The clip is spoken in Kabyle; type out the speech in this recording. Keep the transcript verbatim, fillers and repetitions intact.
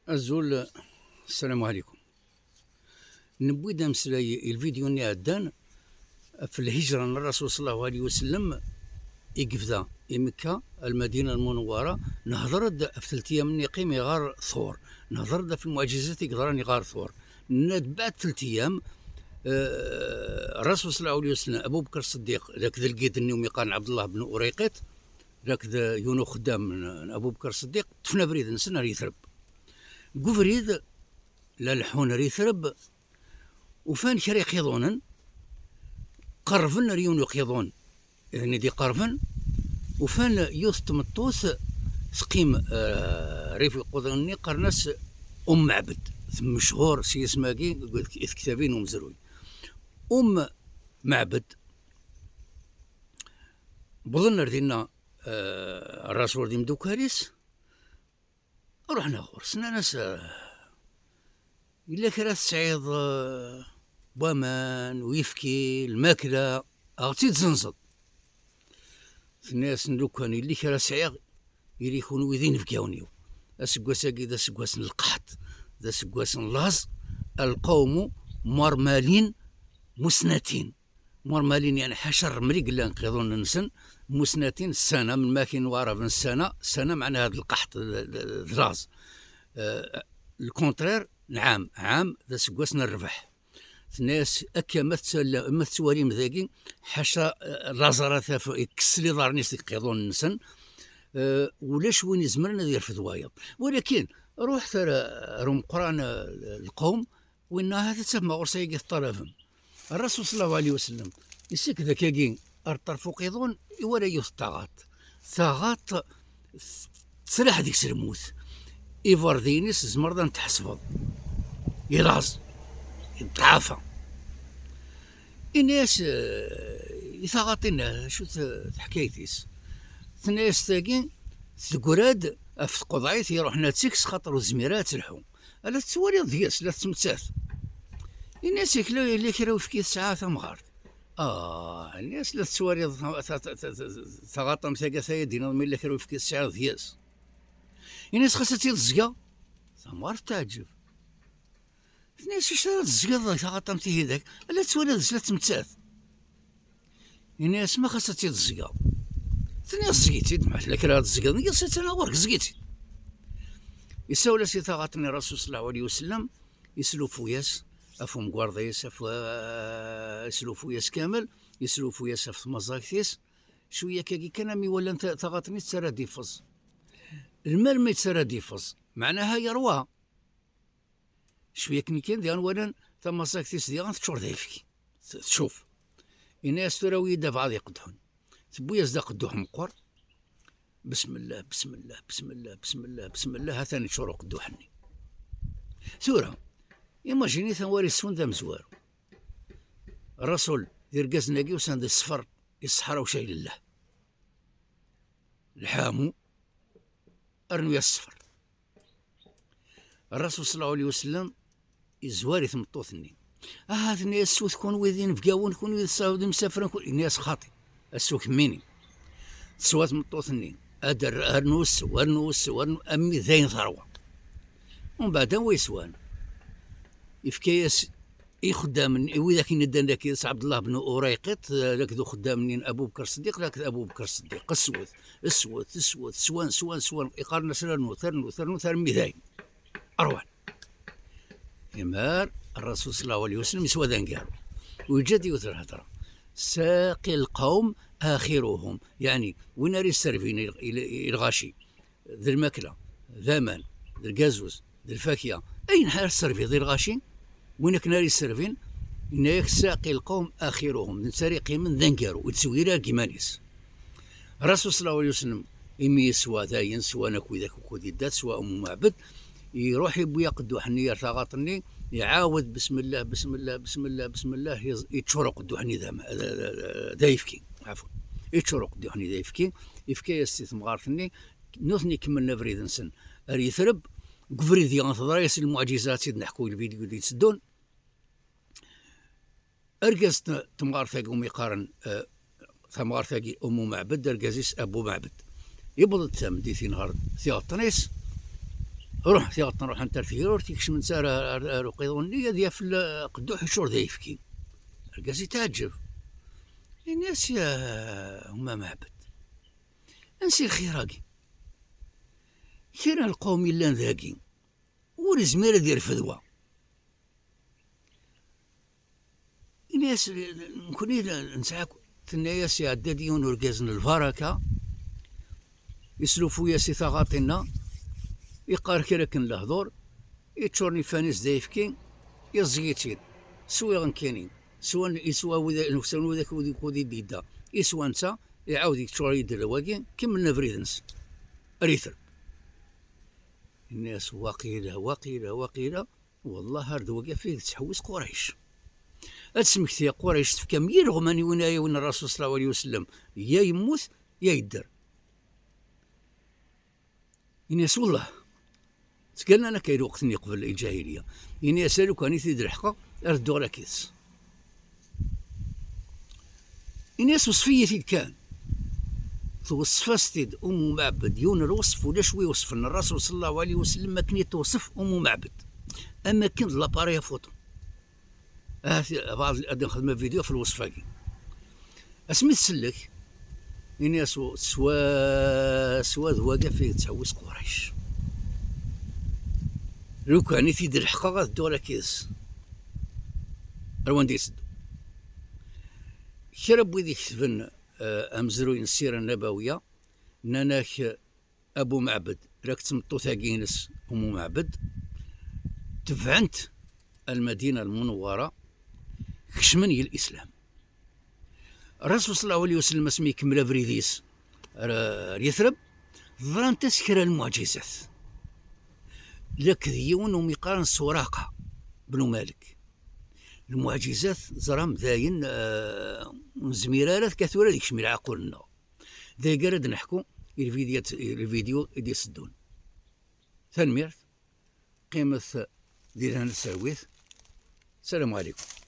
Azul, ssalamu ɛlikum. Newwi-d ameslay i lvidyu-nni iɛeddan ɣef lhijra n Rasul sallallahu alayhi wa sallam i yebda i Mekka, Lmadina Lmunewwara. Nehder-d ɣef telt iyam-nni yeqqim iɣar Tur. Nehder-d ɣef lmuɛǧizat i yeḍran iɣar Tur. Nenna-d, beɛd telt iyam, eh, Rasul sallallahu alayhi wa sallam, Abu Bakr Ṣeddiq, d akked lgid-nni umi qqaren Ɛebdellah ben Urayqit, d akked yiwen uxeddam n, n Abu Bakr Ṣeddiq, ṭṭfen abrid-nsen ar Yethreb. Deg ubrid, la leḥḥun ar Yethreb, ufan kra iqiḍunen, qerrben ar yiwen uqiḍun, d nni d-iqerrben, ufan yiwet n tmeṭṭut teqqim, eh, rrif uqiḍun-nni, qqaren-as Um Meɛbed, temmechur s yisem-agi deg tektabin n umezruy. Um Meɛbed, wwḍen ar dinna, eh, Rasul d imeddukal-is, ruḥen ɣur-s, nnan-as, eh, yella kra tesɛiḍ, eh, n waman, uyefki, lmakla, a ɣ-tt-id-tzenzeḍ? Tenna-yasen, lukan yella kra sɛiɣ, ili kunwi d inebgawen-iw. Aseggas-agi d aseggas n lqeḥṭ, d aseggas n laẓ, alqawmu murmalin musnatin. Murmalin, yeɛni ḥaca rrmel i yellan deg iqiḍunen-nsen, musnatin, ssana, melmi akin waɛraben ssana, ssana meɛnaha d lqeḥṭ, d, d, d laẓ. Eh, le contraire n ɛam, ɛam d aseggas n rrbeḥ. Tenna-yas, akka ma tettwala-, ma tettwalim dagi, ḥaca, eh, laẓ ara taf, yekkes iḍarren-is deg iqiḍunen-nsen, eh, ulac win izemren ad yerfed wayeḍ. Walakin, ruḥet ar, ar umeqqran, eh, lqawm, winna ahat ad tafem ɣur-s ayagi teṭṭalabem. Rasul sallallahu alayhi wa sallam, yessaked akkagi ar ṭṭerf uqiḍun, iwala yiwet n taɣaṭ. Taɣaṭ tettraḥ deg-s lmut. Iberdiyen-is tzemreḍ ad n-tḥesbeḍ. Ilaẓ, yeḍɛafa. Ini-as, eh, i taɣaṭ-inna, acu t-, teḥkayt-is? Tenna-yas tagi, teggra-d ɣef tquḍɛit iruḥen ad tt-ikkes xaṭer ur tezmir ara ad telḥu. Ala tettwaliḍ deg-s la tettmettat. Ini-as, yak la, yella kra uyefki tesɛa tamɣart. Ah, ini-as, la tettwaliḍ ta-, ta-, ta-, ta-, ta-, taɣaṭ am tagi, ata-ya d-tiniḍ mi yella kra uyefki tesɛiḍ deg-s. Ini-as, xas ad tt-id-ẓẓgeɣ. Tamɣart teɛǧeb. Tenna-as, acu ara teẓẓgeḍ taɣaṭ am tihi dak? Ala tettwaliḍ deg-s la tettmettat. Ini-as, ma xas ad tt-id-ẓẓgeɣ. Tenna-as, ẓẓeg-itt-id, ma tella kra ad teẓẓgeḍ, nniɣ-as, attan ɣur-k, ẓẓeg-itt-id. Isawel-as i taɣaṭ-nni Rasul sallallahu alayhi wa sallam, islufu-yas ɣef umgarḍ-is, ɣef, eh, islufu-yas kamel, islufu-yas ɣef tmaẓagt-is, cwiya akkagi kan am iwalan ta-, taɣaṭ-nni tettarra-d ifeẓ. Lmal ma yettarra-d ifeẓ, meɛnaha yerwa. Cwiya akken kan, diɣen walan tamaẓagt-is diɣen teččur d ayefki. T-, tcuf. Yenna-yas, tura awi-yi-d abɛaḍ iqedḥen. Tewwi-yas-d aqedduḥ meqqer. Besmellah, besmellah, besmellah, besmellah, besmellah, ha-t-an yeččur uqedduḥ-nni. Tura, imajini-t anwa ara yesswen d amezwaru. Rasul, d irgazen-agi usan di ṣṣfer, i ṣṣeḥra ucay lillah. Lḥamu, rnu-yas ṣṣfer. Rasul sallallahu alayhi wa sallam yezwar i tmeṭṭut-nni. Aha, tenna-yas, swet kunwi d inebgawen, kunwi d ṣṣahab d imsafren, kun-, yenna-yas, xaṭi, a ssu kemmini. Teswa tmeṭṭut-nni, ad r-, rnu ssew, rnu ssew, rnu, armi d ayen terwa. Umbeɛd, anwa yeswan? Yefka-yas ixeddamen, i widak i neddan daki, s Ɛebdellah ben Urayqit, eh, akked uxeddam-nni n Abu Bekr Ṣeddiq, akked Abu Bekr Ṣeddiq. Swet, swet, swet, swan, swan, swan. Iqqaren-as, rnu, ternu, ternu, termi d ayen. Rwan. Imar, Rasul sallallahu alayhi wa sallam yeswa d aneggaru. Yeǧǧa-d yiwet n lhedra. Saqi lqawm axiruhum. Yeɛni, win ara yesservin i, i, i lɣaci, d lmakla, d aman, d lgazuz, d lfakya, ayen ara tesserviḍ i lɣaci, win akken ara yesservin, yenna-yak, saqi lqawm axiruhum, d netta ara yeqqimen d aneggaru, ur yettewwir ara deg yiman-is. Rasul sallallahu alayhi wa sallam, imi yeswa dayen, swan akk widak ukud yedda, teswa Ummu Meɛbed, iruḥ iwwi aqedduḥ-nni ar taɣaṭ-nni, iɛawed, besmellah, besmellah, besmellah, besmellah, yeẓ-, yeččur uqedduḥ-nni d ama-, d, d, d, d ayefki, ɛafwan. Yeččur uqedduḥ-nni d ayefki, yefka-yas-t i temɣart-nni, nutni kemmlen abrid-nsen ar Yetreb. Deg ubrid-a teḍra-yas lmuɛǧiza, ad tt-id-neḥku i lvidyu d-itteddun. Argaz n temɣart-agi umi qqaren, eh, tamɣart-agi Ummu Meɛbed, argaz-is Abu Meɛbed. Yewweḍ-d tameddit, yenher tiɣeṭṭen-is, Ruḥ tiɣeṭṭen ruḥent ar tegrurt, ikecmen-tt ar, ar, ar uqiḍun-nni, ad yaf l-, qedduḥ iččur d ayefki. Argaz itɛeǧǧeb. Ini-as: "Ya Umma Meɛbed, ansi lxir-agi? Kra n lqawm yellan dagi, ur izmir ad irfed wa." Ini-as: "Nekkni nesɛa." Tenna-yas: "Iɛedda-d yiwen urgaz n lbaraka, islufu-yas i taɣaṭ-inna, iqqar kra akken lehdur, iččuren ifan-is d ayefki, iẓẓeg-itt-id. Swiɣ nekkini, swan, iswa wid, nefsan wid akk wid, wid i d-yedda, iswa netta, iɛawed yeččur-iyi-d lehwa-agi, kemmlen abrid-nsen." Ar itreb. Ini-as: "Waqila, waqila, waqila, wellah ar d wagi ɣef i tettḥewwis Qurayc. Ad smektiɣ Qurayc, tefkam yir leɣman i win ay iwin Rasul sallallahu alayhi wa sallam, ya yemmut, ya yedder." Ini-as: "Wellah, ttgallan akka i lweqt-nni qbel lǧahiliya." Ini-as: "A lukan i t-id-leḥqeɣ, ar dduɣ la kis." Ini-as: "Weṣf-iyi-t-id kan." Tweṣf-as-t-id Ummu Meɛbed, yiwen n lweṣf ulac wi weṣfen Rasul sallallahu alayhi wa sallam akken i tewṣef Ummu Meɛbed, am akken d l'appareil à photo. Ahat bɛaḍ ad nexdem avidyu ɣef lweṣf-agi. Asmi tsellek, ini-as: "Swaswa d wagi ɣef i tettḥewwis Qurayc. Lukan i t-id-leḥqeɣ, ad dduɣ la kis ar wanda i yetteddu." Kra n wid iketben, eh, amezruy n Ssira Nabawiya, nnan-ak: "Abu Meɛbed, la d tmeṭṭut-agi-ines Umu Meɛbed, tebɛent Lmadina Lmunewwara, kecmen i Lislam." Rasul sallallahu alayhi wa sallam, asmi ikemmel abrid-is ar, ar Yatreb, ḍrant-as kra n lmuɛǧizat. Lak d yiwen umi qqaren Suraqa bnu Malik. Lmuɛǧizat, ẓram, d ayen, eh, ur nezmir ara ad tura ad ikcem i lɛaqul-nneɣ. Dagi ara d-neḥku i lvidya-, i lvidyu i d-iteddun. Tanemmirt, qqimet di lehna d tserwit. Salam ɛlikum.